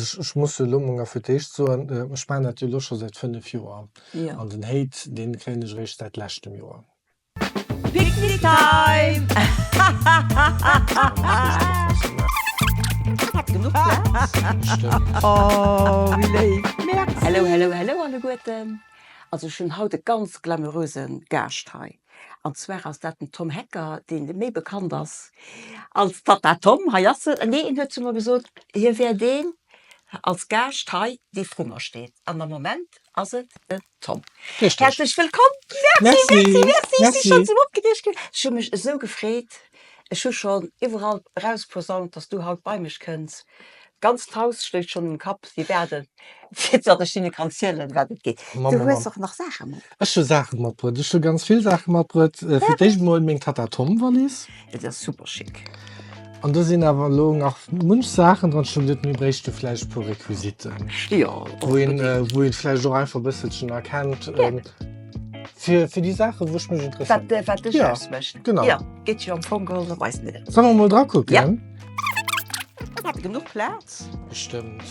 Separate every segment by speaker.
Speaker 1: Also ech muss jo elo mol nach fir d'éischt soen, ech maachen dat jo elo scho säit 5 Joer an den Hate, dee kréien ech eréischt säit leschtem Joer.
Speaker 2: Picnic time! Genuch Plaz? Oh, wéi léif! Merci! Hello, hello, hello alleguerten! Also ech hunn haut e ganz glamouröse Gaascht hei. An zwar ass dat den Tom Hecker, deen méi bekannt ass als Tatta Tom. Hei ass en. Nee, en huet zu mer gesot, hie wär deen als Gaascht hei, dee vru mer steet. An am Moment ass et den Tom.
Speaker 1: Richtig.
Speaker 2: Häerzlech wëllkomm! Merci, merci, merci! Ech si schonn esou opgereegt. Ech hu mech esou gefreet. Ech hu schonn iwwerall erausposaunt, dass du haut bei mech kënns. D'ganzt Haus schléit schonn um Kapp, si waarden, fir datt ech hinne kann zielen, wat et geet. Du hues och nach Saache mat.
Speaker 1: Ech hu Saache matbruet. Ech hu ganz vill Saache matbruet. Fir d'éischt emol meng Tatta Tom Wallis.
Speaker 2: Dat ass super chic.
Speaker 1: An do sinn awer elo nach munch Saachen dran. Ech hu geduet, mir bréichte vläicht e puer Requisiten.
Speaker 2: Jo,
Speaker 1: wou een, wou een vläicht och einfach e bësselchen erkennt. Fir, fir déi Saachen, wou ech mech interesséieren.
Speaker 2: Wat, wat dech ausmécht.
Speaker 1: Genau.
Speaker 2: Jo, geet jo am Fong geholl op eis net.
Speaker 1: Solle mer mol drakucken?
Speaker 2: Ja. Genuch Plaz?
Speaker 1: Bestëmmt.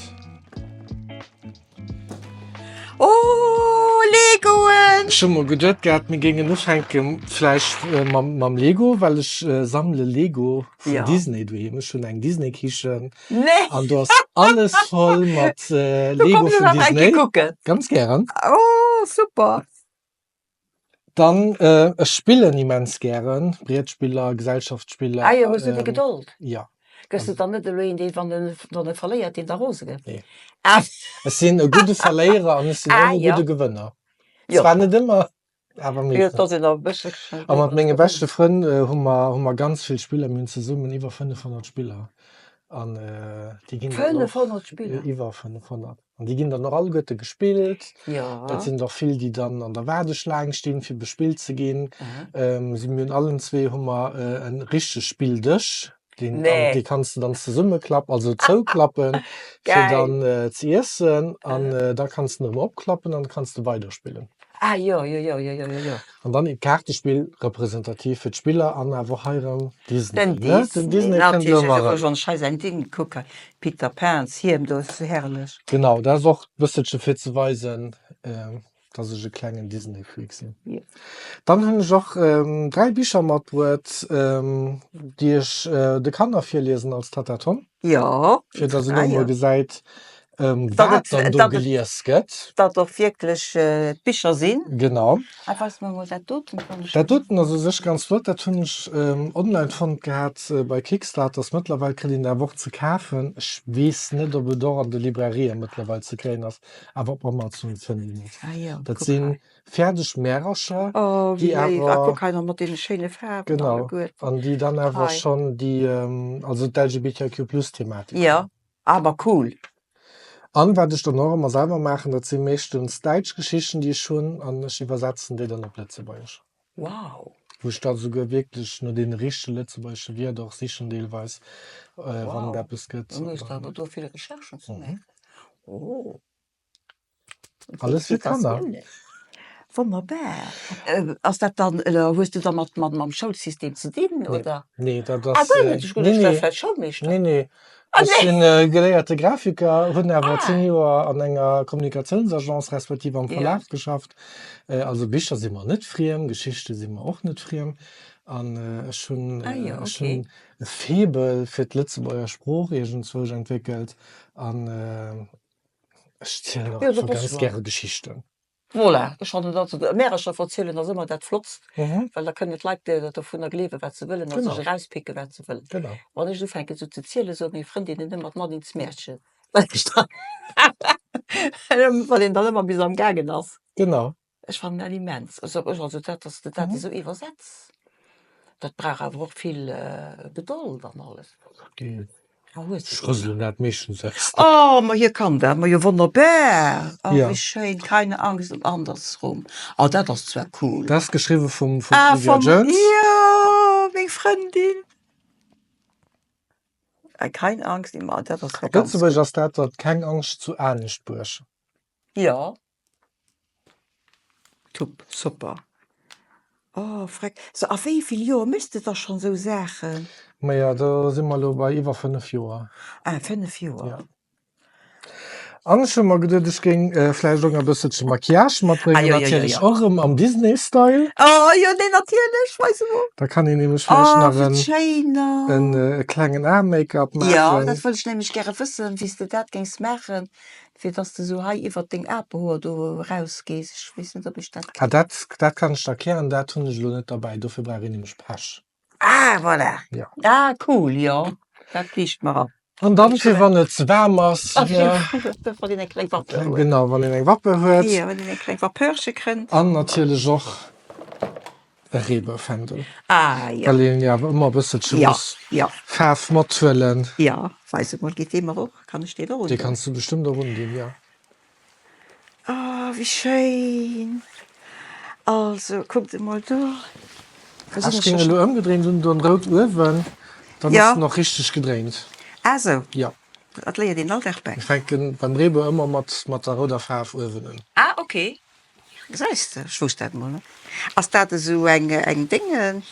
Speaker 2: Oh, Legoen!
Speaker 1: Ech hu mol geduet gehat, mir géingen ufänke vläicht mam, mam Lego, well ech sammele Lego vun
Speaker 2: Ja.
Speaker 1: Disney doheem. Ech hunn eng Disney-Kichen.
Speaker 2: Nee!
Speaker 1: An do ass alles voll mat
Speaker 2: Do
Speaker 1: Lego
Speaker 2: kommen ech
Speaker 1: vun
Speaker 2: awer eng
Speaker 1: Disney.
Speaker 2: Kéier kucken.
Speaker 1: Ganz gären.
Speaker 2: Oh, super!
Speaker 1: Dann, ech spillen immens gären, Brietspiller, Gesellschaftsspiller.
Speaker 2: Ah jo, hues du déi Gedold?
Speaker 1: Jo.
Speaker 2: Gëss du dann net elo een, dee wann en wann e verléiert, deen da rose gëtt?
Speaker 1: Nee.
Speaker 2: Ah.
Speaker 1: Ech sinn e gudde Verléierer an ech sinn
Speaker 2: Ah
Speaker 1: och e
Speaker 2: jo.
Speaker 1: gudde Gewënner.
Speaker 2: Jo.
Speaker 1: Zwar net ëmmer, awer
Speaker 2: Jo,
Speaker 1: meeschtens.
Speaker 2: et ass een och e bësselchen.
Speaker 1: A mat menge beschte Frënn hu mer hu mer ganz vill Spiller. Mir hunn zesummen iwwer 500 Spiller an déi ginn dann och
Speaker 2: 500 Spiller?
Speaker 1: Iwwer 500. An déi ginn dann och alleguerte gespillt.
Speaker 2: Ja.
Speaker 1: Et sinn der vill, déi dann an der Waardeschlaang stinn, fir bespillt ze ginn. Si mir hunn allen zwee hu mer e richtege Spilldësch, deen
Speaker 2: Nee.
Speaker 1: dee kanns de dann zesummeklappen, also zouklappen, fir
Speaker 2: Geil.
Speaker 1: dann ze iessen. An da kanns de en erëm opklappen an da kanns de weiderspillen.
Speaker 2: Ah jo, jo, jo, jo, jo, jo, jo.
Speaker 1: An dann e Kaartespill, representativ fir d'Spiller an awer och hei erëm Disney,
Speaker 2: Den
Speaker 1: ne?
Speaker 2: Disney,
Speaker 1: Den Disney kënnt elo
Speaker 2: natierlech.
Speaker 1: ëmmer erëm.
Speaker 2: Ech hei säin Ding, kuck hei, Peter Pan, Hiem do ass herrlech.
Speaker 1: Genau, dat ass och e bësselche fir ze weisen, dass ech e klengen Disney-Freak sinn. Dann hunn ech och 3 Bicher matbruet, déi ech de Kanner virliesen als Tatta Tom.
Speaker 2: Jo,
Speaker 1: Fir dass een och emol gesäit, wat dann do gelies gëtt.
Speaker 2: Datt och wierklech d'Bicher sinn.
Speaker 1: Genau.
Speaker 2: A weis mer emol dat doten.
Speaker 1: Dat doten ass u sech ganz flott. Dat hunn ech online fonnt gehat bei Kickstarter. Ass mëttlerweil kritt een dat awer och ze kafen. Ech weess net, ob et och an de Librarië mëttlerweil ze kréien ass, awer op Amazon fënnt een et. Dat sinn Fäerdeg Märercher,
Speaker 2: Oh,
Speaker 1: déi
Speaker 2: wéi léif. A
Speaker 1: awer,
Speaker 2: kuck hei nach mat deene schéine Faarwen
Speaker 1: genau,
Speaker 2: alleguerten.
Speaker 1: an déi dann awer
Speaker 2: Hei.
Speaker 1: schonn déi, also d'LGBTIQ plus Thematik
Speaker 2: Jo,
Speaker 1: hunn.
Speaker 2: awer cool.
Speaker 1: An wat ech dann och ëmmer selwer maachen, dat si meeschtens däitsch Geschichten, déi ech hunn, an ech iwwersetzen déi dann op Lëtzebuergesch.
Speaker 2: Wow.
Speaker 1: Wou ech da souguer wierklech no deene richtege lëtzebuergesche Wierder och sichen deelweis, wann et
Speaker 2: Wow.
Speaker 1: eppes gëtt.
Speaker 2: Dann hues de awer do vill Recherchen ze maachen. Oh.
Speaker 1: Alles fir Kanner.
Speaker 2: Wonnerbar. Ass dat dann, oder hues du da mat mam Schoulsystem ze dinn, oder?
Speaker 1: Nee, dat
Speaker 2: Ah,
Speaker 1: ass.
Speaker 2: guer net? Ech
Speaker 1: Nee,
Speaker 2: geduecht, du wär
Speaker 1: nee.
Speaker 2: vläicht Schoulmeeschter.
Speaker 1: Nee, nee.
Speaker 2: Ah,
Speaker 1: Ech
Speaker 2: nee.
Speaker 1: sinn geléierte Grafiker, hunn awer
Speaker 2: Ah.
Speaker 1: 10 Joer an enger Kommunikatiounsagence respektiv am
Speaker 2: Ja.
Speaker 1: Verlag geschafft. Also Bicher si mer net friem, Geschichte si mer och net friem. An ech hunn,
Speaker 2: Ah jo,
Speaker 1: ech
Speaker 2: okay.
Speaker 1: hunn e Faible fir d'Lëtzebuerger Sprooch iergendzwousch entwéckelt an Ech zielen och einfach ganz gäre Geschichten.
Speaker 2: Voilà, ech fannen dat, Märercher verzielen ass ëmmer dat Flottst, well da kënnen d'Leit dovunner gleewen, wat se wëllen a sech erauspicken, wat se wëllen. Wann ech ufänken esou ze zielen, soe meng Frëndinnen ëmmer, d'Madine d'Märchen, well ech dann, well een dann ëmmer bis am gaangen ass.
Speaker 1: Genau.
Speaker 2: Ech fannen dat immens. Also ech also dat, dass de dat esou iwwersetz, dat brauch awer och vill Gedold an alles.
Speaker 1: Ah, hues de Ech rëselen dat meeschtens aus.
Speaker 2: Oh, ma hie kann dat, ma jo wonnerbar! Oh, wéi schéin, keine Angst und andersrum. Oh, dat ass zwar cool.
Speaker 1: Dat ass geschriwwe vum Olivia Jones.
Speaker 2: Jo, meng Frëndin. Kein Angst im, dat ass
Speaker 1: Op Lëtzebuergesch ass dat dat Keng Angscht zu Aneschtbuerg.
Speaker 2: Jo. Tupp, super. Oh freck. So a wéi vill Joer méchs de da schonn esou Saachen?
Speaker 1: Maja, do si mer elo bei iwwer 5 Joer.
Speaker 2: Ah, 5 Joer.
Speaker 1: Ja. An ech hu mer geduet, ech géing vläicht och nach e bësselche Maquillage matbréngen,
Speaker 2: Ah, jo, jo, jo,
Speaker 1: natierlech
Speaker 2: jo.
Speaker 1: och erëm am Disney-Style.
Speaker 2: Oh jo, nee, natierlech, weis emol.
Speaker 1: Da kann een nämlech vläicht
Speaker 2: Oh,
Speaker 1: nach
Speaker 2: wéi
Speaker 1: en,
Speaker 2: schéin,
Speaker 1: en
Speaker 2: oh.
Speaker 1: e klengen Ae-Make-up
Speaker 2: Jo,
Speaker 1: maachen.
Speaker 2: dat wëll ech nämlech gäre wëssen, wéi s de dat géings maachen, fir dass de sou hei iwwert deng Apehoer do erausgees. Ech weess net, ob ech dat
Speaker 1: Ah, dat, dat kann ech der erklären, dat hunn ech elo net derbäi, dofir brauch een nämlech Pech.
Speaker 2: Ah, voilà.
Speaker 1: Ja.
Speaker 2: Ah, cool, jo, dat liicht mer an.
Speaker 1: An dann, fir wann et ze waarm ass, ja.
Speaker 2: Wann een eng kleng Vapeur huet.
Speaker 1: Genau, wann een eng Vapeur huet.
Speaker 2: Jo, wann een eng kleng Vapeurche krënnt.
Speaker 1: An natierlech och e Reeboufändel.
Speaker 2: Ah, jo.
Speaker 1: Well een jo awer ëmmer e bësselche
Speaker 2: Ja,
Speaker 1: muss
Speaker 2: ja.
Speaker 1: Faarf mathuelen.
Speaker 2: Jo, weis emol, geet dee mer och? Kann ech deen och
Speaker 1: Dee
Speaker 2: undinn?
Speaker 1: kanns du bestëmmt och undinn, jo.
Speaker 2: Oh wéi schéin! Also kuckt emol do.
Speaker 1: Ech géing elo ëmgedréint hunn, do en rout uewen, dann ass en och richteg gedréint.
Speaker 2: Ah sou,
Speaker 1: Jo.
Speaker 2: Dat léiert een all Dag bäi.
Speaker 1: Mir fänken beim Reebou ëmmer mat mat der rouder Faarf uewen un.
Speaker 2: Ah ok, gesäis de, ech wousst dat emol net. Ass dat esou eng eng Dénge?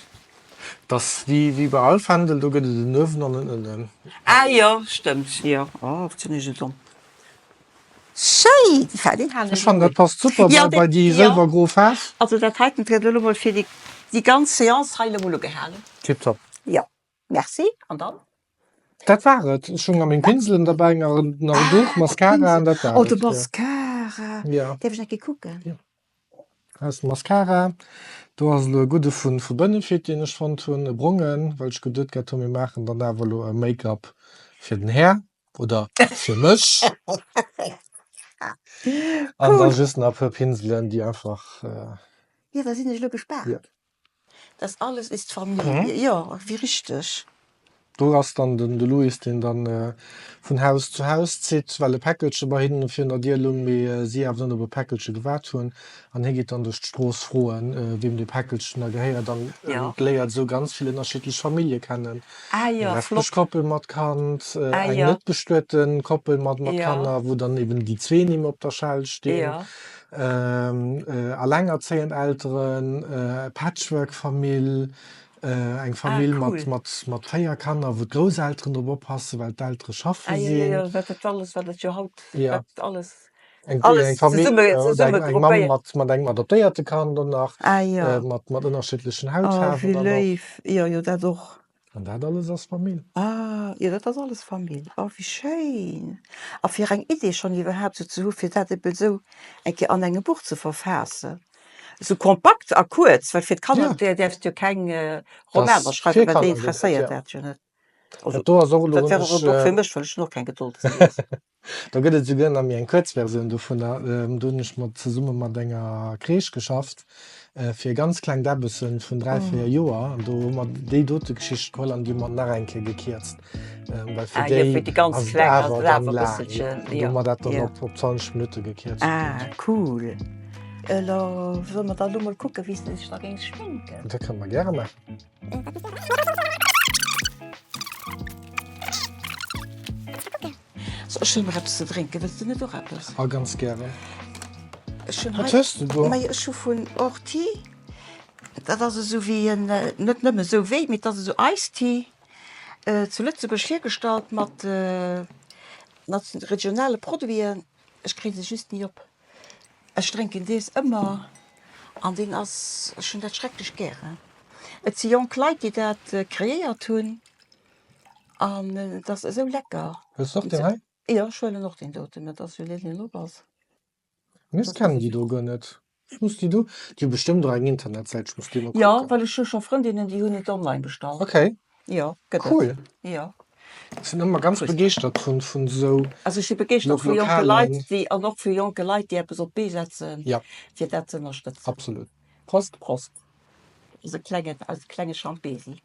Speaker 1: Et ass wéi wéi bei all Fändel, do gëtt et en uewen an en ënnen.
Speaker 2: Ah jo, stëmmt, jo. Oh, wat sinn ech esou domm. Schéin! Deen halen
Speaker 1: Ech
Speaker 2: ech
Speaker 1: fannen
Speaker 2: emol.
Speaker 1: dat passt super
Speaker 2: Ja,
Speaker 1: bei
Speaker 2: deen,
Speaker 1: déi
Speaker 2: ja.
Speaker 1: sëlwergro Faarf.
Speaker 2: Also dat heiten gëtt elo mol fir déi déi ganz Seance hei elo mol ugehalen.
Speaker 1: Tiptop.
Speaker 2: Jo, merci. An dann?
Speaker 1: Dat war et. Ech hunn nach meng Pinselen derbäi, nach en nach en
Speaker 2: Ah,
Speaker 1: Duch,
Speaker 2: de
Speaker 1: Mascara
Speaker 2: Pinsel.
Speaker 1: an dat war
Speaker 2: Oh, de
Speaker 1: et, jo.
Speaker 2: Mascara.
Speaker 1: Ja.
Speaker 2: Däerf ech eng Kéier kucken?
Speaker 1: Jo. Hei ass de Mascara. Do ass elo e gudde vu vu Benefit, deen ech fonnt hunn, e brongen, well ech geduet gehat hunn, mir maachen dann awer elo e Make-up fir den Här. Oder fir mech. An da just nach e puer Pinselen, déi einfach.
Speaker 2: Jo, da sinn ech elo gespaant.
Speaker 1: Ja.
Speaker 2: Das alles ist Familie, jo, wéi richteg.
Speaker 1: Do ass dann den de Louis, deen dann vun Haus zu Haus zitt, well e Päckelche bei hinnen virun der Dier lung, mee si awer net op e Päckelche gewaart hunn. An hie geet dann duerch d'Strooss froen, weem dee Päckelchen da gehéiert an léiert esou ganz vill ënnerschiddlech Famillje kennen.
Speaker 2: Ah
Speaker 1: Eng
Speaker 2: jo,
Speaker 1: lesbesch
Speaker 2: flott.
Speaker 1: Koppel mat Kand,
Speaker 2: Ah
Speaker 1: eng
Speaker 2: jo.
Speaker 1: net bestuete Koppel mat mat
Speaker 2: Jo.
Speaker 1: Kanner, wou dann eben déi zwee Nimm op der Schell stinn,
Speaker 2: Jo.
Speaker 1: allengerzéiend Elteren, Patchwork-Famill, eng
Speaker 2: Ah,
Speaker 1: Famill mat
Speaker 2: cool.
Speaker 1: mat mat 4 Kanner, wou d'Grousselteren drop oppassen, well d'Eltere schaffe
Speaker 2: Ah jo, jo,
Speaker 1: sinn.
Speaker 2: jo, wat dat alles, wat et jo haut,
Speaker 1: Ja.
Speaker 2: wat alles,
Speaker 1: Eng eng
Speaker 2: alles
Speaker 1: Famill
Speaker 2: zesumme,
Speaker 1: oder eng
Speaker 2: zesumme
Speaker 1: eng Mamm
Speaker 2: gruppéiert.
Speaker 1: mat mat engem adoptéierte Kand och nach,
Speaker 2: Ah jo.
Speaker 1: mat mat ënnerschiddlechen
Speaker 2: Oh,
Speaker 1: Hautfaarwen
Speaker 2: wéi
Speaker 1: dann och.
Speaker 2: léif. Jo, jo, dat och.
Speaker 1: An dat alles ass Famill.
Speaker 2: Ah, jo, dat ass alles Famill. Oh, wéi schéin! A fir eng Idee schonn iwwerhaapt sou ze hu fir dat eben esou eng Kéier an engem Buch ze verfaassen, esou kompakt a kuerz, well fir d'Kanner
Speaker 1: Ja.
Speaker 2: där däerfs de jo keng
Speaker 1: Dass
Speaker 2: Romaner schreiwen,
Speaker 1: fir
Speaker 2: well déi
Speaker 1: Kanner geduet,
Speaker 2: interesséiert
Speaker 1: ja.
Speaker 2: dat jo net. Also,
Speaker 1: Dat do ass och elo,
Speaker 2: dat
Speaker 1: hunn
Speaker 2: wär och e
Speaker 1: ech,
Speaker 2: Buch fir mech, well ech hunn och keng Gedold ze liesen.
Speaker 1: Do gëtt et souguer nach méi eng kuerz Versioun dovunner. Do hunn ech mat zesumme mat enger Crèche geschafft fir ganz kleng Däbbessen vun 3, 4 Joer. An do hu mer déi dote Geschicht geholl an déi hu mer nach eng Kéier gekierzt, well fir
Speaker 2: Ah jo,
Speaker 1: déi
Speaker 2: fir déi ganz
Speaker 1: ass et
Speaker 2: Kleng ass
Speaker 1: awer
Speaker 2: et
Speaker 1: dann
Speaker 2: awer e
Speaker 1: laang.
Speaker 2: bësselchen,
Speaker 1: An do
Speaker 2: jo,
Speaker 1: hu mer dat dann
Speaker 2: jo.
Speaker 1: op op 20 Minutte gekierzt.
Speaker 2: Ah, cool. Elo solle mer da lo mol kucken, wéi s de dech da géings schminken.
Speaker 1: Dat kënne mer gäre maachen.
Speaker 2: So, ech huele mer eppes ze drénken. Wëlls de net och eppes?
Speaker 1: Ah, ganz gären.
Speaker 2: Ech hunn
Speaker 1: Wat
Speaker 2: hei,
Speaker 1: hues de do?
Speaker 2: Majo, ech hu vun Orti, dat ass esou wéi en, net nëmme esou wéi, mee et ass esou Ice Tea, zu Lëtzebuerg hiergestallt mat, mat regionale Produiten. Ech kréie se just ni op. Ech drénken dees ëmmer an deen ass, ech hunn dat schrecklech gären. Et si jonk Leit, déi dat kreéiert hunn an et ass esou lecker.
Speaker 1: Hues de och deen hei?
Speaker 2: Jo, ech huelen och deen doten, mä et ass jo deen, deen op ass.
Speaker 1: Mee ech kennen déi do guer net. Ech muss déi do, déi hu bestëmmt och eng Internetsäit, ech muss déi mol
Speaker 2: Jo,
Speaker 1: kucken.
Speaker 2: well ech hu scho Frëndinnen, déi hunn et online bestallt.
Speaker 1: Okay.
Speaker 2: Jo, gëtt et.
Speaker 1: Cool.
Speaker 2: Jo.
Speaker 1: Ech sinn ëmmer ganz begeeschtert vun vun esou
Speaker 2: Also ech si begeeschtert vu jonke Leit, déi, an och vu jonke Leit, déi eppes op d'Bee setzen,
Speaker 1: Ja.
Speaker 2: fir dat ze ënnerstëtzen.
Speaker 1: Absolut. Prost.
Speaker 2: Prost. Eise klengen, eise klenge Champesi.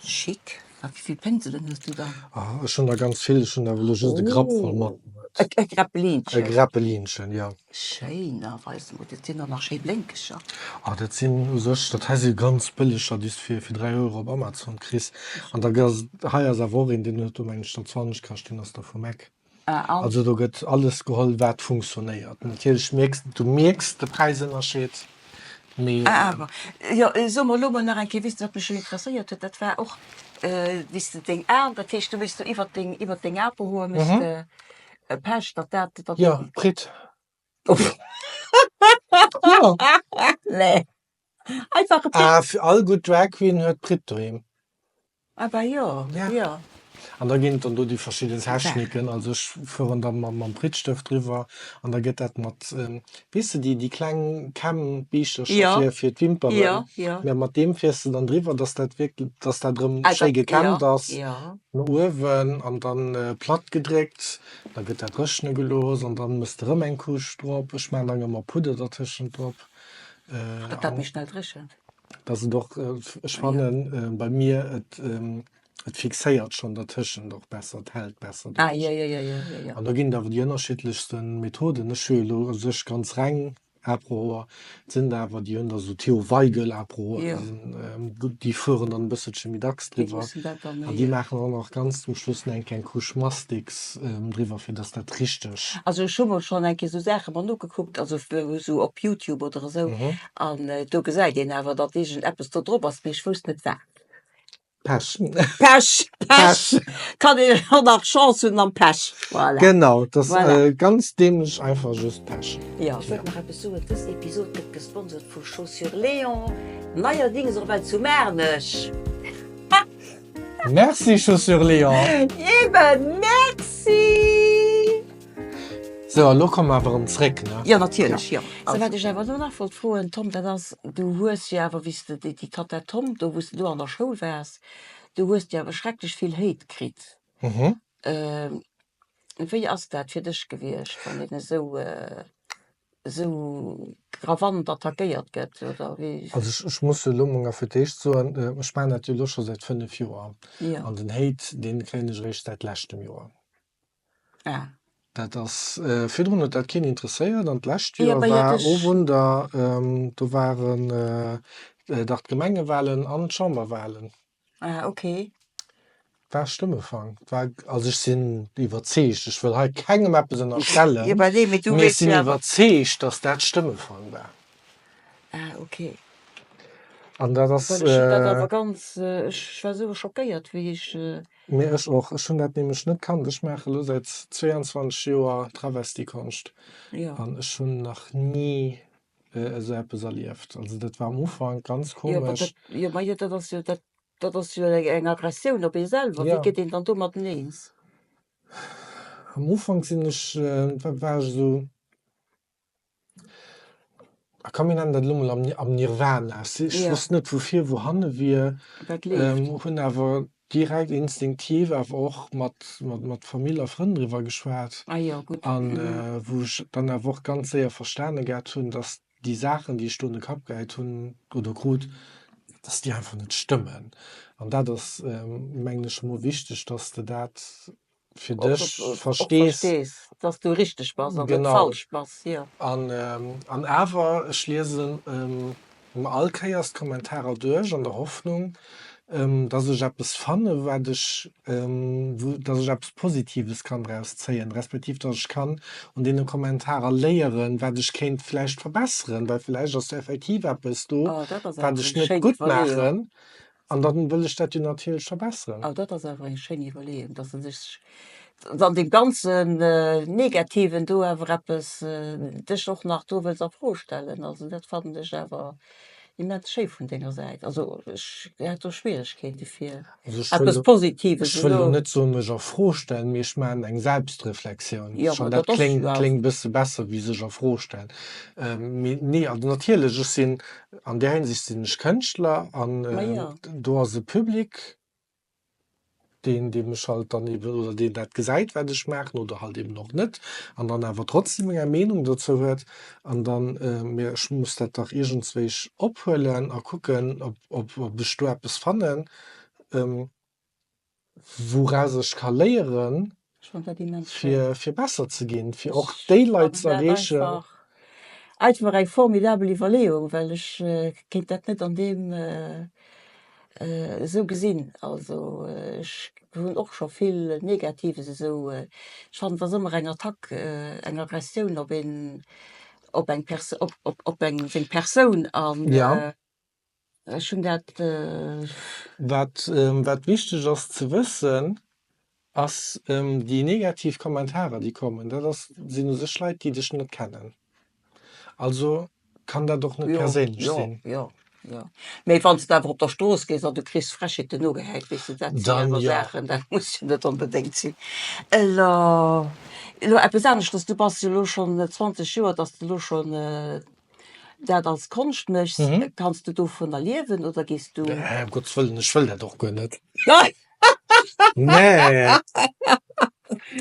Speaker 2: Chic. A wéi vill Pinselen hues du dann?
Speaker 1: Ah, ech hunn der ganz vill. Ech hunn awer elo just e Grapp voll matbruet.
Speaker 2: E, e Grappelinchen.
Speaker 1: E Grappelinchen, jo.
Speaker 2: Schéin, a weis emol, dat sinn der nach schéi blénkeger.
Speaker 1: Ah, dat sinn u sech, dat hei si ganz bëlleger, déi s de fir, fir 3 Euro op Amazon kriss. An da gëss, hei ass awer och een, deen huet do meng ech der 20 kascht, deen ass da vu Mac.
Speaker 2: Ah, an?
Speaker 1: Also do gëtt alles geholl, wat funktionéiert. Natierlech mierks, du mierks de Präisënnerscheed, mee.
Speaker 2: Ah, awer, jo, so mer elo mol nach eng Kéier, weess de, wat mech jo interesséiert huet, dat war och, wéi s de deng Aen, dat heescht, du méchs do iwwert deng, iwwert deng Aebehoer méchs de. E Pech, datt dat, datt.
Speaker 1: Jo, Pritt. Jo.
Speaker 2: Nee. Einfach e Pritt.
Speaker 1: Ah, fir all gutt Drag Queen huet Pritt doheem.
Speaker 2: Ah bah jo, jo.
Speaker 1: An da ginn et dann do déi verschidden Techniken. Also ech fueren da mam Prittstëft driwwer an da gëtt dat mat, weess de, déi déi kleng Kämmbiischtcher fir fir d'Wimperen, mä mat deem fiers de dann driwwer, dass dat wierklech, dass dat erëm schéi gekämmt ass no uewen an dann platt gedréckt. Da gëtt dat dréchne gelooss an dann mëss de erëm eng Couche drop. Ech maachen dann ëmmer Pudder dertëschent drop.
Speaker 2: Datt dat méi schnell dréchent.
Speaker 1: Dass et och, ech fannen bei mir, et et fixéiert schonn dertëschent och besser, et hält besser
Speaker 2: Ah, jo, jo, jo, jo, jo, jo.
Speaker 1: An do ginn et awer déi ënnerschiddlechste Methoden. Ech hu jo elo u sech ganz reng Aprohoer, et sinn der awer, déi hunn da sou Theo Waigel Aprohoer, déi sinn, déi fueren dann e bësselche méi dacks
Speaker 2: Déi
Speaker 1: driwwer
Speaker 2: mussen dat dann
Speaker 1: an
Speaker 2: méi.
Speaker 1: déi maachen och nach ganz zum Schluss nach eng kleng Couche Mastix driwwer, fir dass dat richteg.
Speaker 2: Also ech hu mol schonn eng Kéier sou Saache mer nogekuckt, also sou op Youtube oder esou, An do gesäit een awer, datt iergend eppes do drop ass, mee ech wousst net wat.
Speaker 1: Pech.
Speaker 2: Pech, Pech! Kann een och nach Chance hunn am Pech. Voilà.
Speaker 1: Genau, dat ass
Speaker 2: Voilà.
Speaker 1: ganz dämlech einfach just Pech.
Speaker 2: Jo. Ech wollt nach eppes soen, Dës Episod gëtt gesponsert vu Chaussures Léon, neierdings och well zu Maarnech.
Speaker 1: Merci Chaussures Léon!
Speaker 2: Eben, merci!
Speaker 1: Sou, a lo komme mer awer erëm zréck, ne?
Speaker 2: Jo, natierlech, jo. Sou, wat ech awer elo nach wollt froen, Tom, dat ass, du hues jo awer, wéi s de déi Tatta Tom do, wou s de do an der Schoul waars, du hues jo awer schrecklech vill Hate kritt. Wéi ass dat fir dech gewiescht, wann een esou, esou gravant attackéiert gëtt, oder wéi?
Speaker 1: Also ech, ech muss jo elo mol fir d'éischt soen, ech maachen dat jo elo scho säit 5 Joer. An den Hate, dee kréien ech eréischt säit leschtem Joer.
Speaker 2: Ah.
Speaker 1: Dat ass, virdrun huet dat keen interesséiert an d'lescht Joer war, oh Wunder, do waren dach d'Gemengewahlen an d'Chamberwahlen.
Speaker 2: Ah, okay.
Speaker 1: War Stëmmefang. War, also ech sinn iwwerzeegt, ech wëll hei kengem eppes ënnerstellen, mee ech sinn iwwerzeegt, datt dat Stëmmefang war.
Speaker 2: Ah, okay.
Speaker 1: An dat ass.
Speaker 2: Well ech hunn dat awer ganz, ech war esou schockéiert, wéi ech.
Speaker 1: Mee ech och. Ech hunn dat nämlech net kannt. Ech maache elo säit 22 Joer Travestiekonscht an ech hunn nach ni esou eppes erlieft. Also dat war am Ufank ganz komesch.
Speaker 2: Jo, ma jo, dat ass jo, dat, dat ass jo eng Aggressioun op ee selwer. Wéi gëtt een dann domatten eens?
Speaker 1: Am Ufank sinn ech, war ech esou. A komm mir nennen dat elo mol am am Nirvana. Ech wosst net wou vir wou hanne wier, hunn awer direkt instinktiv awer och mat mat Famill a Frënn driwwer geschwat an wou ech dann awer och ganz séier verstane gehat hunn, datt déi Saachen déi ech do an de Kapp gehäit hunn oder krut, datt déi einfach net stëmmen. An dat ass mengen ech emol wichteg, datt s de dat fir dech verstees,
Speaker 2: dass du richteg bass an net falsch bass, jo.
Speaker 1: An an awer, ech liesen mer all Kéiers d'Kommentarer duerch an der Hoffnung, dass ech eppes fanne wat ech, wou, dass ech eppes Positives kann draus zéien, respektiv dass ech kann un deene Kommentarer léieren, wat ech kéint vläicht verbesseren, well vläicht ass do effektiv eppes do, wat ech net gutt maachen. An dann wëll ech dat jo natierlech verbesseren.
Speaker 2: Oh, dat ass awer eng schéin Iwwerleeung, dass e sech an deem ganzen Negativen do awer eppes, dech och nach do wëlls a Fro stellen. Also dat fannen ech awer immens schéi vun denger Säit. Also ech hätt do Schwieregkeete fir eppes Positives
Speaker 1: Ech wëll elo net soen, mech a Fro stellen, mee ech maachen eng Selbstreflexioun. Schonn dat kléngt kléngt e bësse besser wéi sech a Fro stellen. Mee nee, also natierlech, ech sinn An där Hinsicht sinn ech Kënschtler an do ass e Public, deen, dee mech halt dann eben oder deen dat gesäit, wat ech maachen oder halt eben och net an dann awer trotzdem eng Meenung dozou huet. An dann, mee ech muss dat dach iergendswéich ophuelen a kucken, ob, ob, ob ech do eppes fannen. Wouraus ech ka léieren, fir besser ze ginn, fir och déi Leit ze erreechen.
Speaker 2: Einfach eng formidabel Iwwerleeung, well ech kéint dat net an deem esou gesinn. Also ech hunn och scho vill Negatives esou, ech fannen et ass ëmmer eng Attack, eng Aggressioun op een, op eng Perso-, op op eng seng Persoun an. Ech hunn dat.
Speaker 1: Wat, wat wichteg ass ze wëssen. Ass déi negativ Kommentarer déi kommen, dat ass, sinn u sech Leit déi dech net kennen. Also kann dat och net perséinlech sinn.
Speaker 2: Jo, jo, jo. Mee wann s de awer op der Strooss gees an du kriss Frechheeten nogehäit, weess de, dat sinn awer Saachen, dat muss jo net onbedéngt sinn. Elo, elo eppes aneschters, du bass jo elo schonn 20 Joer, datt s de elo schonn dat als Konscht méchs. Kanns du dovunner liewen oder gees du.
Speaker 1: Nee, ëm Gottes Wëllen, ech wëll dat och guer net. Nee.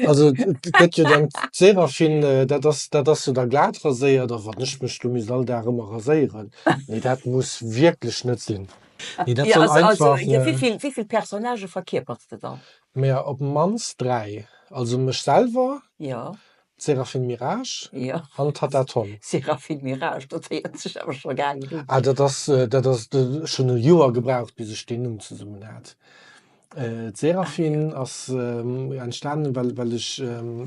Speaker 1: Also et gëtt jo dann d'Seraphine, dat ass, dat ass jo da glat raséiert, a wann ech mech do misst all Dag ëmmer raséieren, nee dat muss wierklech net sinn. Nee dat
Speaker 2: Ja,
Speaker 1: soll
Speaker 2: also, also
Speaker 1: einfach.
Speaker 2: ja, wéi vill, wéi vill Personnagë verkierperts de dann?
Speaker 1: Mä op d'mannst 3, also mech selwer,
Speaker 2: Jo.
Speaker 1: d'Seraphine Mirage
Speaker 2: Jo.
Speaker 1: an d'Tatta Tom.
Speaker 2: Seraphine Mirage, dat héiert sech awer scho gaangen un.
Speaker 1: Ah, dat ass, dat ass, ech hunn e Joer gebraucht, bis ech deen Numm zesummen hat. D'Seraphine ass entstanen, well, well ech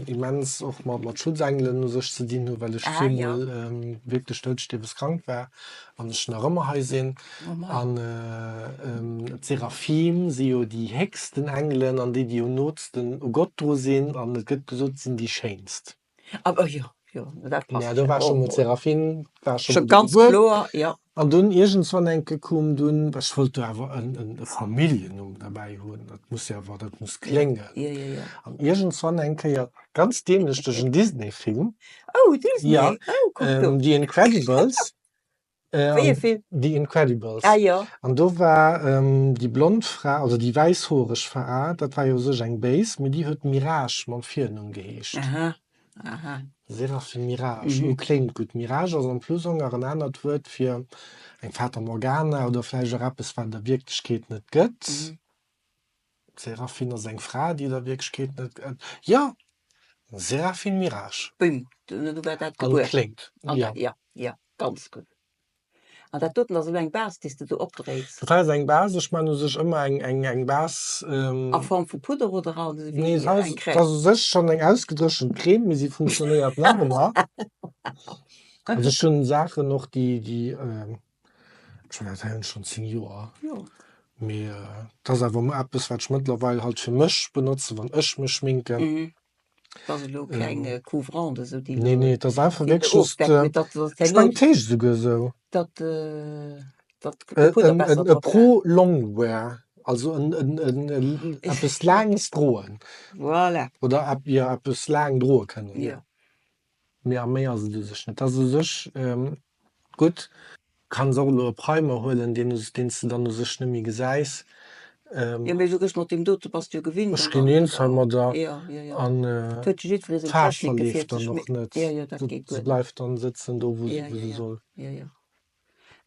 Speaker 1: immens och mat, mat Schutzengelen u sech ze dinn hunn, well ech
Speaker 2: Ah, jo.
Speaker 1: zweemol wierklech doudstierweskrank war an ech nach ëmmer hei sinn.
Speaker 2: Oh mei.
Speaker 1: An d'Seraphim si jo déi héchsten Engelen an déi, déi um nootsten u Gott dru sinn, an et gëtt gesot, et sinn déi schéinst.
Speaker 2: Ah oh jo, jo, dat
Speaker 1: Ja,
Speaker 2: passt
Speaker 1: do
Speaker 2: jo.
Speaker 1: war scho
Speaker 2: Oh
Speaker 1: mol
Speaker 2: oh.
Speaker 1: d'Seraphine war scho
Speaker 2: Scho
Speaker 1: mol do
Speaker 2: ganz
Speaker 1: gebuer.
Speaker 2: kloer, jo.
Speaker 1: An dunn iergendswann eng Kéier koum dunn, well ech wollt do awer en, en e Familljennumm derbäi hunn, dat muss jo awer, dat muss
Speaker 2: Jo,
Speaker 1: kléngen.
Speaker 2: jo, jo, jo.
Speaker 1: An iergendswann eng Kéier, ganz dämlech duerch en Disney-Film,
Speaker 2: Oh, Disney,
Speaker 1: ja,
Speaker 2: oh, kuck do.
Speaker 1: The Incredibles,
Speaker 2: Wéi e Film?
Speaker 1: The Incredibles.
Speaker 2: Ah jo.
Speaker 1: An do war déi blond Fra, also déi wäisshoereg Fra, dat war jo u sech eng Béis, mee déi huet Mirage mam Virnumm geheescht.
Speaker 2: Aha, aha.
Speaker 1: Séraphine Mirage, oh kléngt gutt. Mirage ass en plus och nach en anert Wuert fir eng Fata Morgana oder vläicht och eppes, wat et a Wierklechkeet net gëtt. D'Séraphine ass eng Fra, déi et a Wierklechkeet net gëtt. Jo, Séraphine Mirage.
Speaker 2: Bim, du war dat
Speaker 1: An
Speaker 2: gebuer.
Speaker 1: kléngt, jo.
Speaker 2: Jo, jo, ganz gutt. An dat doten ass elo eng Base, déi s de do opdréis?
Speaker 1: Dat hei ass eng Base. Ech maachen u sech ëmmer eng, eng, eng Base.
Speaker 2: A Form vu Pudder oder a wéi
Speaker 1: Nee,
Speaker 2: eng
Speaker 1: dat
Speaker 2: Crème?
Speaker 1: ass u sech schonn eng ausgedréchent Crème, mee si funktionéiert nach ëmmer. Also ech hunn Saachen och, déi, déi, ech mengen dat hei hunn ech schonn 10 Joer.
Speaker 2: Jo.
Speaker 1: Mee dat ass awer eppes, wat ech mëttlerweil halt fir mech benotzen, wann ech mech schminken.
Speaker 2: Dat ass elo keng Couvrante esou déi
Speaker 1: Nee, nee, dat ass einfach wierklech just, ech mengen et heescht esouguer esou.
Speaker 2: Datt datt de Pudder besser
Speaker 1: E
Speaker 2: drop hält.
Speaker 1: Pro Longwear, also en en eppes laanges droen.
Speaker 2: Voilà.
Speaker 1: Oder jo, eppes laang droe kënnen.
Speaker 2: Jo.
Speaker 1: Mee a méi ass et u sech net. Dat ass u sech gutt. Kanns och elo e Primer huelen, deen s de dann u sech net méi gesäis.
Speaker 2: Jo, mee du gëss mat deem dote bass du jo gewinnt.
Speaker 1: Ech ginn eens heimadder an
Speaker 2: Huet jo jiddweree seng
Speaker 1: d'Faarf
Speaker 2: Technik
Speaker 1: verleeft
Speaker 2: gefir
Speaker 1: dann
Speaker 2: sech.
Speaker 1: och net.
Speaker 2: Jo, jo, dat geet
Speaker 1: Se
Speaker 2: guer.
Speaker 1: bleift dann sëtzen do wou
Speaker 2: Jo,
Speaker 1: se
Speaker 2: jo, jo,
Speaker 1: soll.
Speaker 2: jo, jo.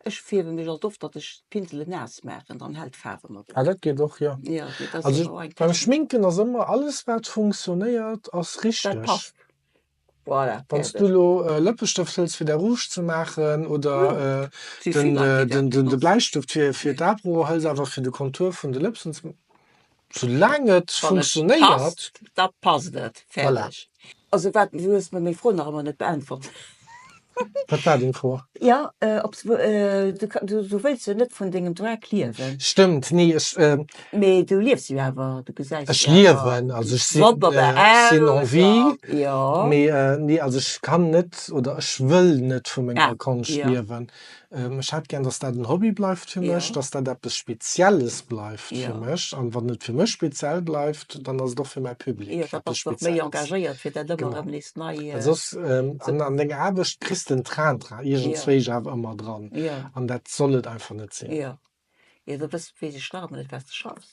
Speaker 2: Ech fierwe mech alt oft, datt ech d'Pinselen naass maachen, dann hält d'Faarf ëmmer
Speaker 1: Ah,
Speaker 2: gutt.
Speaker 1: dat geet och, jo.
Speaker 2: Jo, mee dat ass
Speaker 1: Also
Speaker 2: awer och eng
Speaker 1: beim
Speaker 2: Technik.
Speaker 1: Schminken ass ëmmer alles wat funktionéiert ass
Speaker 2: Dat
Speaker 1: richteg.
Speaker 2: passt. Voilà,
Speaker 1: Wann s
Speaker 2: fäerdeg.
Speaker 1: du elo Lëppestëft hëls fir däi Rouge ze maachen oder
Speaker 2: Si vill Leit, déi dat
Speaker 1: den de
Speaker 2: benotzen.
Speaker 1: Bläistëft fir fir d'Aebroe hëls awer fir de Kontur vun de Lëpsen ze soulaang et
Speaker 2: Wann et
Speaker 1: funktionéiert.
Speaker 2: passt, da passt et.
Speaker 1: Voilà.
Speaker 2: Fäerdeg. Also wat, du hues mer meng Fro nach ëmmer net beäntwert.
Speaker 1: Wat war deng Fro?
Speaker 2: Jo, ob s du, du wëlls jo net vun dengem Drag liewen.
Speaker 1: Stëmmt, nee, ech.
Speaker 2: Mee du liefs jo awer, du gesäis
Speaker 1: Ech
Speaker 2: jo awer
Speaker 1: liewen, also ech sinn,
Speaker 2: wonnerbar
Speaker 1: ech sinn en
Speaker 2: aus
Speaker 1: vie,
Speaker 2: a jo.
Speaker 1: mee nee, also ech kann net oder ech wëll net vu menger
Speaker 2: Ah,
Speaker 1: Konscht
Speaker 2: jo.
Speaker 1: liewen. Ech hätt gär, dass dat en Hobby bleift fir mech,
Speaker 2: Jo.
Speaker 1: dass dat eppes Spezielles bleift fir
Speaker 2: Jo.
Speaker 1: mech. An wann et fir mech speziell bleift, dann ass et och fir mäi Public
Speaker 2: Jo, da
Speaker 1: eppes
Speaker 2: bass de och méi
Speaker 1: Spezielles.
Speaker 2: engagéiert, fir dat ëmmer
Speaker 1: Genau.
Speaker 2: erëm nees nei
Speaker 1: Well soss,
Speaker 2: ze.
Speaker 1: an an denger Aarbecht kriss de en Traintrain
Speaker 2: Jo.
Speaker 1: iergendzwéich awer ëmmer dran.
Speaker 2: Jo.
Speaker 1: An dat soll et einfach net sinn.
Speaker 2: Jo. Jo, da wëss, weess ech nach ëmmer net, wat s de schaffs.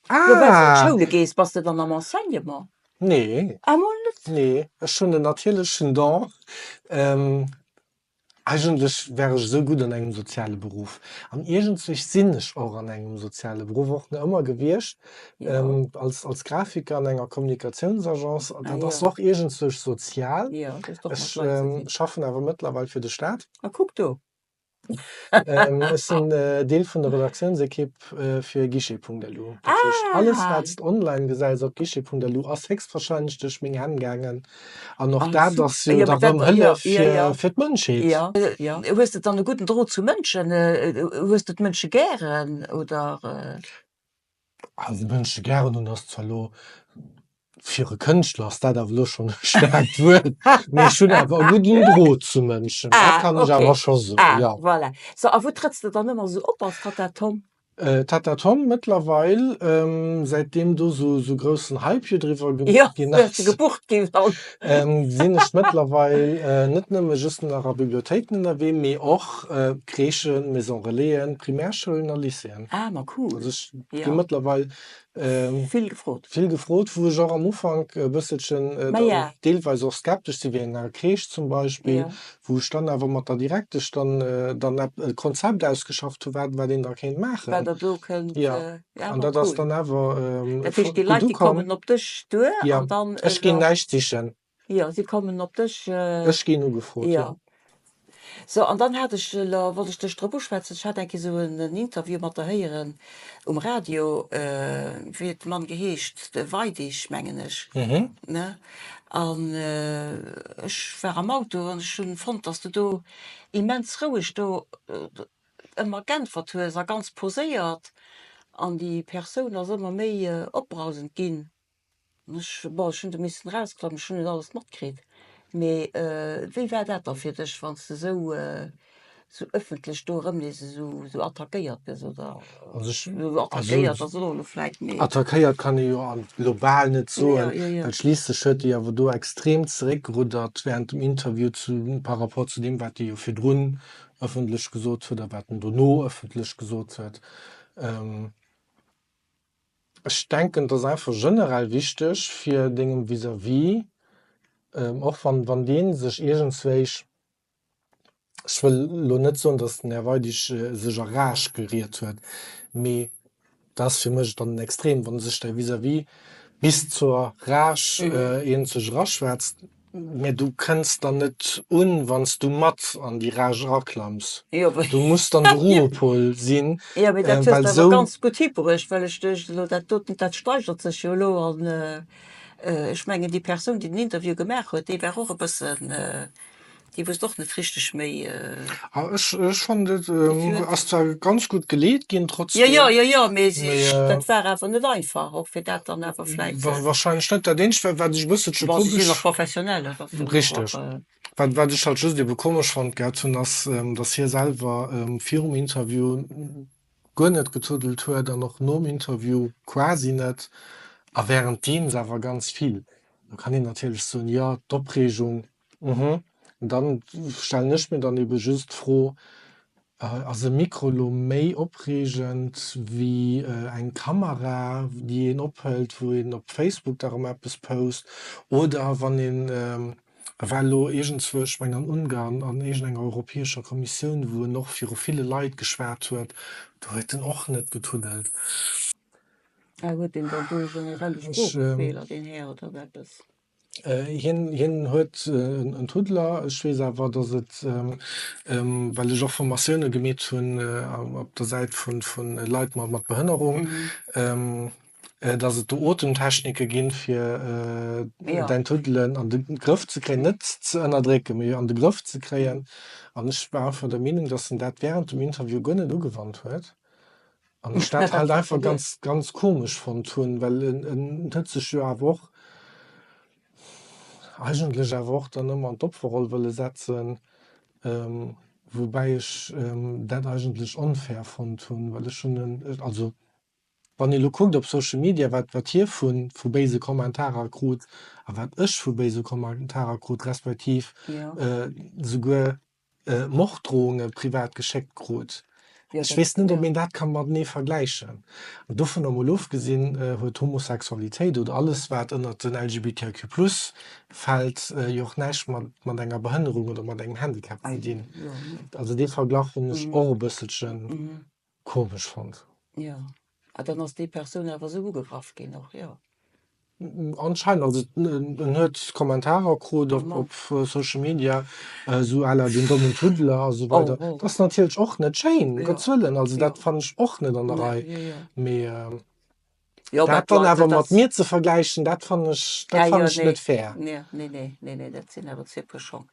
Speaker 2: Jo, well s de an
Speaker 1: Ah!
Speaker 2: d'Schoule gees, bass de dann am Enseignement?
Speaker 1: Nee.
Speaker 2: Ah, mol net?
Speaker 1: Nee, ech hunn en natierlechen Don. Eigentlech wär ech esou gutt an engem soziale Beruff. An iergendzwousch sinn ech och an engem soziale Beruff, och nach ëmmer gewiescht,
Speaker 2: Jo.
Speaker 1: als, als Grafiker an enger Kommunikatiounsagence.
Speaker 2: Ah,
Speaker 1: Dat ass
Speaker 2: jo.
Speaker 1: och iergendzwousch sozial.
Speaker 2: Jo, dat huet och mat
Speaker 1: Ech
Speaker 2: Leit ze dinn.
Speaker 1: schaffen awer mëttlerweil fir de Staat.
Speaker 2: Ah, kuck do!
Speaker 1: Ech sinn Deel vun der Redaktiounsekipp fir Guichet.lu. Dat heescht, alles wat s de online gesäis op Guichet.lu ass héchstwahrscheinlech duerch meng Hänn gaangen. An och dat ass jo da rëm Hëllef fir d'Mënschheet.
Speaker 2: Jo. Hues de dann e gudden Drot zu Mënschen? Hues de d'Mënsche gären oder?
Speaker 1: Also Mënsche gären hunn ass zwar elo. Fir e Kënschtler ass dat awer elo schonn e staarkt Wuert, mee ech hunn awer e gudden Drot zu Mënschen, dat
Speaker 2: Ah,
Speaker 1: kann ech
Speaker 2: okay.
Speaker 1: awer scho soen,
Speaker 2: Ah,
Speaker 1: jo.
Speaker 2: voilà. So, a wou trëtts de dann ëmmer esou op als Tatta Tom?
Speaker 1: Tatta Tom, mëttlerweil, säitdeem do sou sou groussen Hype jo driwwer
Speaker 2: Jo,
Speaker 1: gemaach ginn
Speaker 2: hues
Speaker 1: ass,
Speaker 2: de gebucht ginn dann.
Speaker 1: sinn ech mëttlerweil net nëmme just nach a Bibliothéiken ënnerwee, mee och Crèchen, Maison Relaisen, Primärschoulen a Lycéeën.
Speaker 2: Ah, ma cool.
Speaker 1: Also ech gi
Speaker 2: Jo.
Speaker 1: mëttlerweil
Speaker 2: Vill gefrot.
Speaker 1: Vill gefrot, wou ech och am Ufank e bësselchen dann deelweis och skeptesch si wéi enger Crèche zum Beispill, wou ech dann awer mat der Direktesch dann dann e Konzept ausgeschafft hu wat wat een da kéint maachen.
Speaker 2: Wat der do kënnt,
Speaker 1: Jo, an dat ass dann awer
Speaker 2: Dat heescht déi
Speaker 1: gutt
Speaker 2: Leit déi
Speaker 1: ukomm.
Speaker 2: kommen op dech duer
Speaker 1: Jo,
Speaker 2: an dann
Speaker 1: ech ginn näischt sichen.
Speaker 2: Jo, si kommen op dech.
Speaker 1: Ech ginn ugefrot, jo.
Speaker 2: So, an dann hat ech elo, wollt ech dech drop uschwätzen, ech hat eng Kéier esou en Interview mat der héieren um Radio, wéi huet de Mann geheescht, de Weidig, mengen ech, ne? An ech war am Auto an ech hunn fonnt, dass du do immens roueg do ëmmer g'äntwert hues a ganz poséiert an déi Persoun ass ëmmer méi opbrausend ginn. Ech, bon, ech hunn du missen erausklammen, ech hunn net alles matkritt, mee wéi war dat da fir dech, wann s de esou, esou ëffentlech do erëm nees esou, esou attackéiert gëss, oder
Speaker 1: Also ech,
Speaker 2: attackéiert
Speaker 1: also
Speaker 2: ass och elo vläit, mee.
Speaker 1: Attackéiert kann ee jo am global net
Speaker 2: Jo,
Speaker 1: soen,
Speaker 2: jo, jo.
Speaker 1: well schliisslech huet e awer do extrem zeréckgeruddert während dem Interview zu, par rapport zu deem, wat e jo virdrun ëffentlech gesot huet a wat en dono ëffentlech gesot huet. Ech denken, et ass einfach generell wichteg fir dengem Vis-à-vis, och wann wann dee sech iergendswéich, ech wëll elo net soen, datt den Här Weidig sech a Rage geriet huet, mee dat ass fir mech dann en Extrem, wann sech däi Vis-à-vis bis zur Rage iergendswéich eraschwätzt. Mä du kënns dann net un, wann s du mat an déi Rage eraklamms. Du muss dann de Ruhepol sinn,
Speaker 2: Jo, mee dat hues
Speaker 1: well
Speaker 2: de awer
Speaker 1: esou.
Speaker 2: ganz gutt hibruecht, well ech duecht elo, dat doten, dat steigert sech jo elo an ech mengen, déi Persoun, déi den Interview gemaach huet, déi war och e bëssen, déi wousst och net richteg méi.
Speaker 1: Ech ech fannen, et ass zwar ganz gutt geleet ginn
Speaker 2: Jo,
Speaker 1: trotzdem.
Speaker 2: jo, jo, jo, mee dat war awer net einfach, och fir dat dann awer vläicht.
Speaker 1: Wahrscheinlech net. Dat eenzegt, wat ech e bësselche
Speaker 2: Bon, si sinn
Speaker 1: komesch.
Speaker 2: och professionell, dat ass jo och.
Speaker 1: Richteg. Wat wat ech halt just ebe komesch fonnt gehat hunn, ass, datt hie selwer virum Interview guer net getuddelt huet an och nom Interview quasi net a wärenddeems awer ganz vill. Do kann een natierlech soen, jo, d'Opreegung Mhm. Dann stellen ech mir dann eben just d'Fro, ass e Mikro lo méi opreegend wéi eng Kamera déi een ophëlt wou een op Facebook da rëm eppes post oder wann een, e war elo iergendzwou, ech mengen an Ungarn an iergendenger europäescher Kommissioun wou en och viru ville Leit geschwat huet, do huet en och net getuddelt.
Speaker 2: Ah huet deen dann do generell e Sproochfeeler deen Här oder eppes?
Speaker 1: Hien, hien huet en Tuddler. Ech weess awer, datt et, well ech och Formatioune gemeet hunn op der Säit vu Leit mat Behënnerung, datt et do Otemtechnike ginn, fir däin Tuddelen an de Grëff ze kréien, net ze ënnerdrécken, mee an de Grëff ze kréien. An ech war einfach der Meenung, datt en dat wärend dem Interview guer net ugewannt huet. An ech dat halt einfach ganz, ganz komesch fonnt hunn, well en, en huet sech jo awer och eigentlech awer och dann ëmmer an d'Opferroll wëlle setzen, woubäi ech dat eigentlech onfair fonnt hunn, well ech hunn en, also wann ee lo kuckt op Social Media, wat, wat hie vu, vu béise Kommentarer krut a wat ech vu béise Kommentarer krut, respektiv souguer Morddrohunge privat geschéckt krut. Ech weess net, ob een dat ka matenee vergläichen. An dovunner emol ofgesinn, huet Homosexualitéit oder alles, wat ënnert den LGBTIQ plus fält, jo och näischt mat enger Behënnerung oder mat engem Handicap ze dinn. Also dee Verglach hunn ech och e bësselche komesch fonnt.
Speaker 2: Jo, a dann ass déi Persoun awer esou ugegraff ginn och, jo.
Speaker 1: Anscheinend, also en huet Kommentarer krut op op Social Media, esou à la den dommen Tuddler a sou weider. Dat ass natierlech och net schéin, um Gottes Wëllen, also dat fannen ech och net an der Rei, mee dat dann awer mat mir ze vergläichen, dat fannen ech, dat fannen ech net fair.
Speaker 2: Nee, nee, nee, nee, dat sinn awer zwee Puer Schong.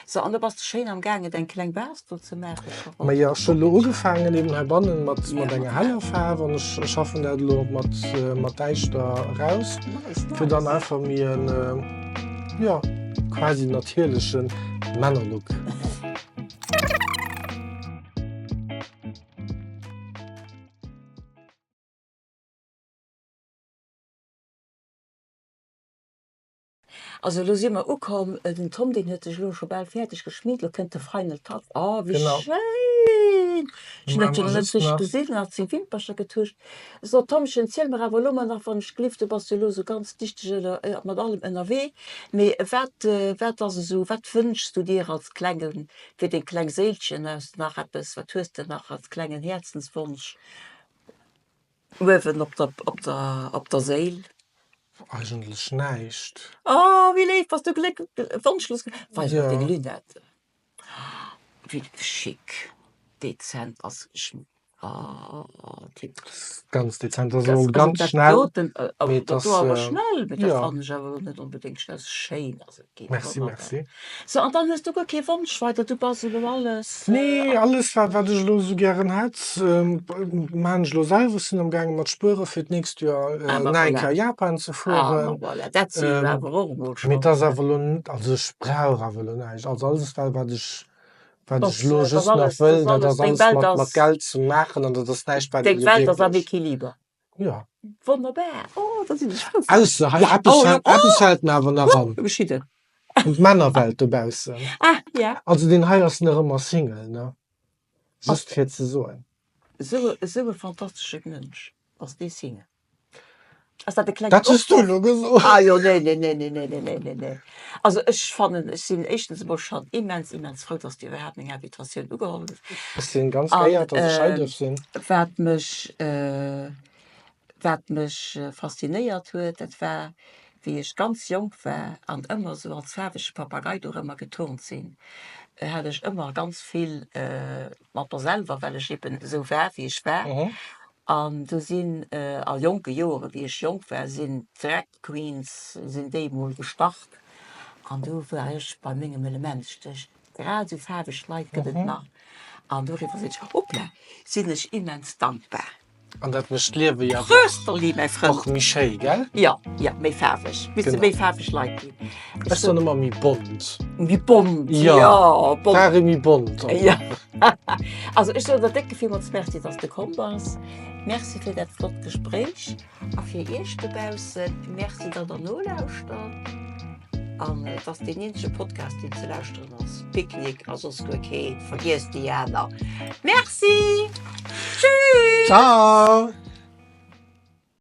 Speaker 2: So, an do bass de schéin am gaangen deng kleng Base do ze maachen, Carole.
Speaker 1: Ma jo, ech hunn elo ugefaangen eben heibannen mat mat enger heller Faarf an ech schaffen dat elo mat mat däischter eraus, fir dann einfach méi en jo quasi natierleche Männerlook.
Speaker 2: Also elo si mer ukomm, den Tom deen huet sech elo scho bal fäerdeg geschminkt, elo kënnt de Final Touch. Oh wéi schéin! Ech hunn dat jo nach net richteg gesinn, en hat seng Wimpercher getuscht. So Tomchen, ziel mer awer elo mol nach wann ech gelift, du bass jo elo esou ganz dichteg ënner mat allem ënnerwee, mee wat wat ass esou, wat wënschs du dir als klengen, fir deng kleng Séilchen aus nach eppes, wat hues de nach als klengen Häerzenswonsch? Uewen op der, op der, op der Séil.
Speaker 1: Eigentlech näischt.
Speaker 2: Oh, wéi léif, bass du gléck, wonschlos Weis mol deng Lunetten. Wéi chic, dezent ass oh, tip.
Speaker 1: Ganz dezent, ass och ganz schnell.
Speaker 2: Mee dat do awer schnell, mee dat fannen ech awer elo net onbedéngt schnell, schéin ass et. Geet
Speaker 1: Merci, merci.
Speaker 2: So, an dann hues du guer kee Wonsch weider, du bass elo alles.
Speaker 1: Nee, alles wat wat ech elo esou gären hätt, maan ech elo selwer. Ech sinn am gaange mat spuere fir d'nächst Joer
Speaker 2: Ah, ma
Speaker 1: nach eng
Speaker 2: voilà.
Speaker 1: Kéier Japan ze
Speaker 2: Ah, ma
Speaker 1: fueren.
Speaker 2: voilà, dat si jo awer och emol
Speaker 1: Mee
Speaker 2: schonn.
Speaker 1: et ass awer elo net, also ech brauch awer elo näischt. Also alles wat wat ech wat
Speaker 2: Dass,
Speaker 1: ech elo
Speaker 2: dass
Speaker 1: just nach
Speaker 2: alles,
Speaker 1: wëll,
Speaker 2: dass
Speaker 1: dat
Speaker 2: alles,
Speaker 1: ass
Speaker 2: deng
Speaker 1: alles
Speaker 2: Welt
Speaker 1: mat mat
Speaker 2: ass,
Speaker 1: Geld ze maachen an dat ass näischt wat een
Speaker 2: deng
Speaker 1: elo
Speaker 2: Welt ass am
Speaker 1: wierklech,
Speaker 2: Equiliber.
Speaker 1: jo.
Speaker 2: Wonnerbar, oh da sinn ech frou.
Speaker 1: Ausser, hei eppes
Speaker 2: Oh,
Speaker 1: fält,
Speaker 2: oh,
Speaker 1: eppes fält mer awer nach an.
Speaker 2: Geschitt et?
Speaker 1: D'Männerwelt dobaussen.
Speaker 2: Ah, ja.
Speaker 1: Also deen hei ass nach ëmmer Single, ne? Just fir ze soen.
Speaker 2: Esou, esou e fantastesche Mënsch, ass dee Single? Ass dat e klengen
Speaker 1: Dat hues du
Speaker 2: Opruff?
Speaker 1: elo gesot.
Speaker 2: Ah jo, nee, nee, nee, nee, nee, nee, nee, nee, nee. Also ech fannen, ech sinn éischtens emol schonn immens, immens frou, dass du iwwerhaapt meng Invitatioun ugeholl hues.
Speaker 1: Ech sinn ganz
Speaker 2: An
Speaker 1: geéiert, dass ech hei duerf sinn.
Speaker 2: wat mech, wat mech faszinéiert huet, dat war, wéi ech ganz jonk war an ëmmer esou als faarwege Papagei dorëmmer geturnt sinn, hat ech ëmmer ganz vill mat mer selwer, well ech eben esou war, wéi ech war. An do sinn a jonke Joren, wéi ech jonk war, sinn d'Drag Queens, sinn déi emol gestart an do war ech bei mengem Element. Ech duecht, grad esou faarweg Leit gëtt et nach. An doriwwer sinn ech, hoppla, sinn ech immens dankbar.
Speaker 1: An dat mécht d'Liewe jo awer
Speaker 2: Prösterli, mäi Frënd!
Speaker 1: och méi schéi, gell?
Speaker 2: Jo, jo, méi faarweg. Misste
Speaker 1: Genau.
Speaker 2: méi faarweg Leit ginn.
Speaker 1: Ech soen ëmmer méi bont.
Speaker 2: Méi bont,
Speaker 1: Jo,
Speaker 2: jo, bont.
Speaker 1: Ware méi bont.
Speaker 2: Jo. Also ech soen der décke villmools Merci, dass de komm bass. Merci fir dat flott Gespréich. A fir iech dobaussen, Merci, datt der nolauschtert. An et ass deen eenzege Podcast, deen ze lauschteren ass. Picknick a soss guer keen. Vergiesst déi aner. Merci! Tschüss!
Speaker 1: Ciao!